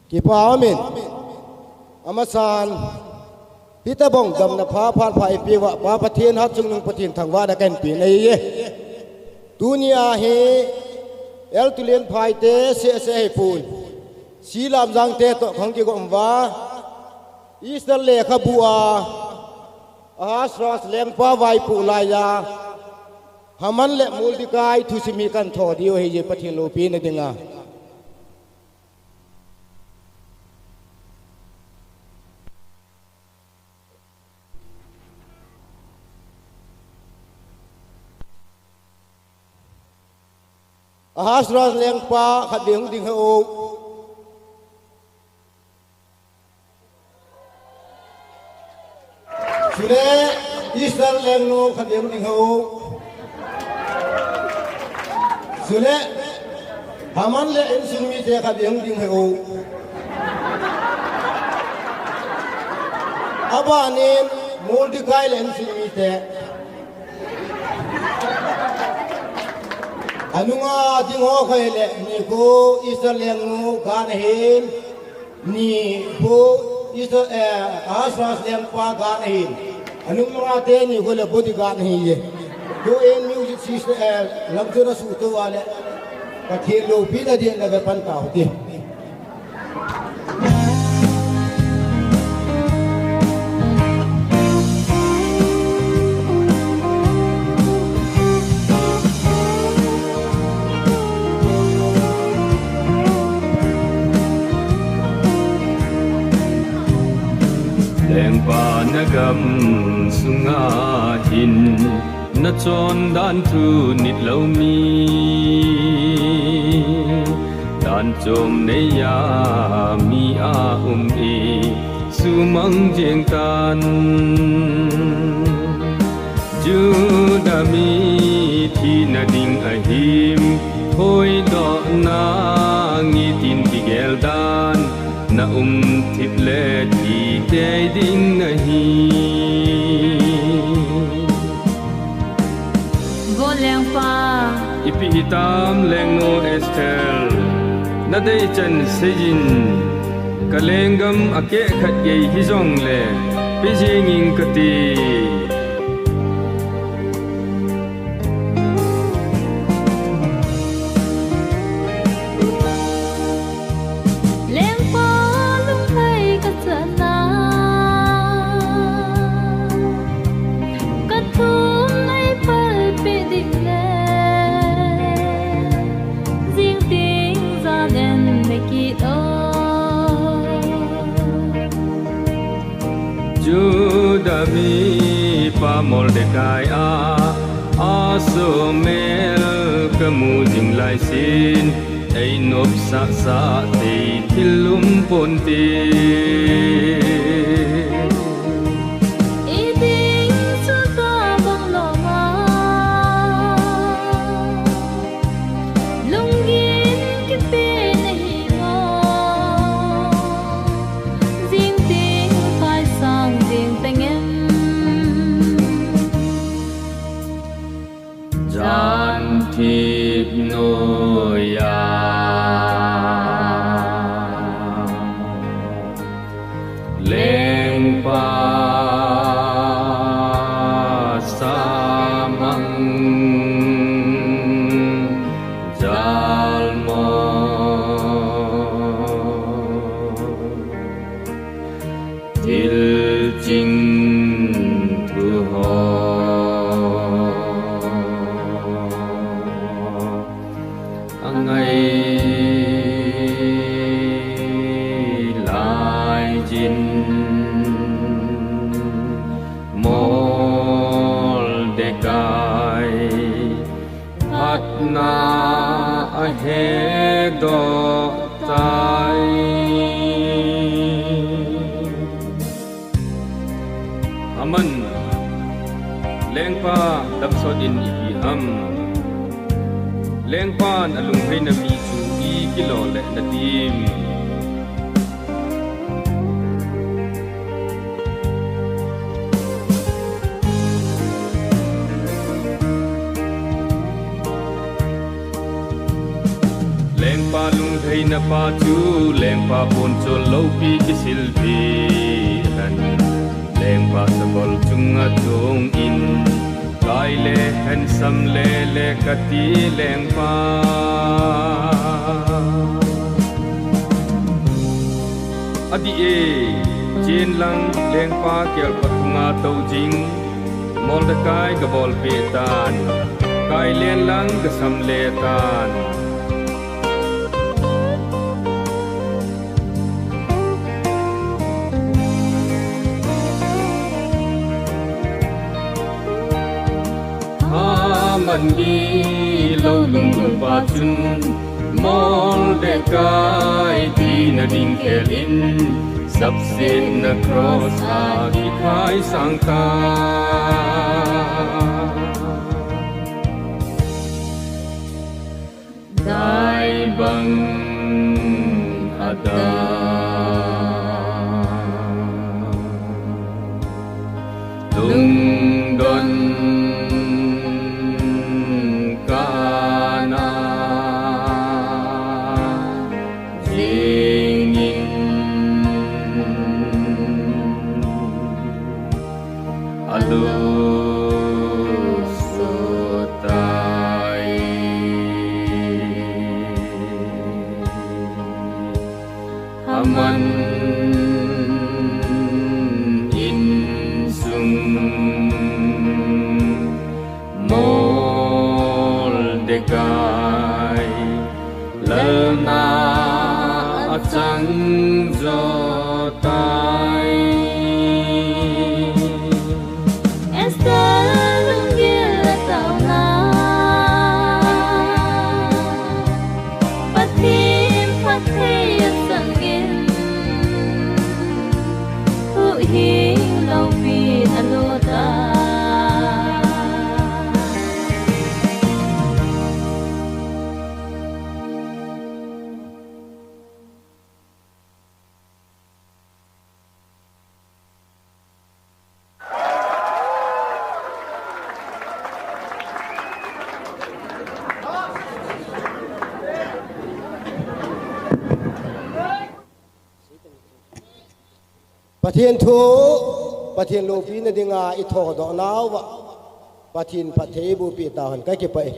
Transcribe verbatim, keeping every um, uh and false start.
Kipa umin. Amasan, hitobang damna pha phat pha eipeuva Pa Pathen hatchungnung Pathen thangvahna kahin pe ahiye. Tunia hi Elder Tulianphai te seh seh hipon, C. Lamjang te toh kahung kigom uva, Esther lekhabu a Ahasuerus lengpa vaipoh laiya Haman le Mordecai thusim hi kahin tho diu ahiye, Pathen loupina dinga. Ahasuerus lengpa khatvei hung ding hih o. Chule Esther lengnu khatvei hung ding hih o. Chule Haman le insung mite khatvei hung ding hih o. Abanin Mordecai le insung mite. Anunga ding ho khat le nikho Esther lengnu gana hin, nikho Esther, eh, Ahasuerus lengpa gana hin. Anung nunga te nikho le bodyguard ahiye. Tuin music system, eh, lamchun asuhto uva le Pathen loupina dinga ve pan tau hite. Lengpa nagam sunga hin nachondan thu nitlou mi, dan chom neiya mi aum e, sumang jeng tan. Juda mi thina ding ahim, hoidohna ngitin kigel dan, na um thip le thi tei ding nahi. Vo lengpa. Ipi hitam lengnu Esther, nadei chan seiyin, ka lenggam akeh khat gei hijongle, pe jing ing kati. Lengpa lunglhai kachana, kathum eipalpeh ding le, jing ting jan en le kit o. Juda mipa Mordecai a, asumel kamu jing laisin, einopsah sah thei thil um ponte. Iding chu tabang loma, lunggim kipe nahi mo, jing ting kaisang ding pengem. Jan thip noiya lengpa samang jalmo. Thil ching thu ho angai laijin Mordecai phatna ahedoh tai. Haman, lengpa damsot in ipi ham? Lengpan alunglhaina mi chu ikilo le natim? Lengpa lunglhaina Pa chu lengpa pon chol loupi kisil pi hen, lengpa sakol chunga chung in, kai le handsome le le kati lengpa. Adi e, chen lang lengpa kel patunga tou jing, Mordekai ka bol pe tan, kai len lang ka sam le tan. Haman gilou lungdon pa chun, Mordekai tina ding khel in, sapsetna cross a kikhai sang ta. Dai bang ada. Lungdon kana jingin alu sutai. Haman insung Mordekai lalna achang jo tai. Esther lunggil a taona, Pathen phatthei a sangin, huhhing loupin a lut a. Pathen thu, Pathen loupina dinga i thodoh nauva, Pathen phatthei boh peh tahen, ka kipah e.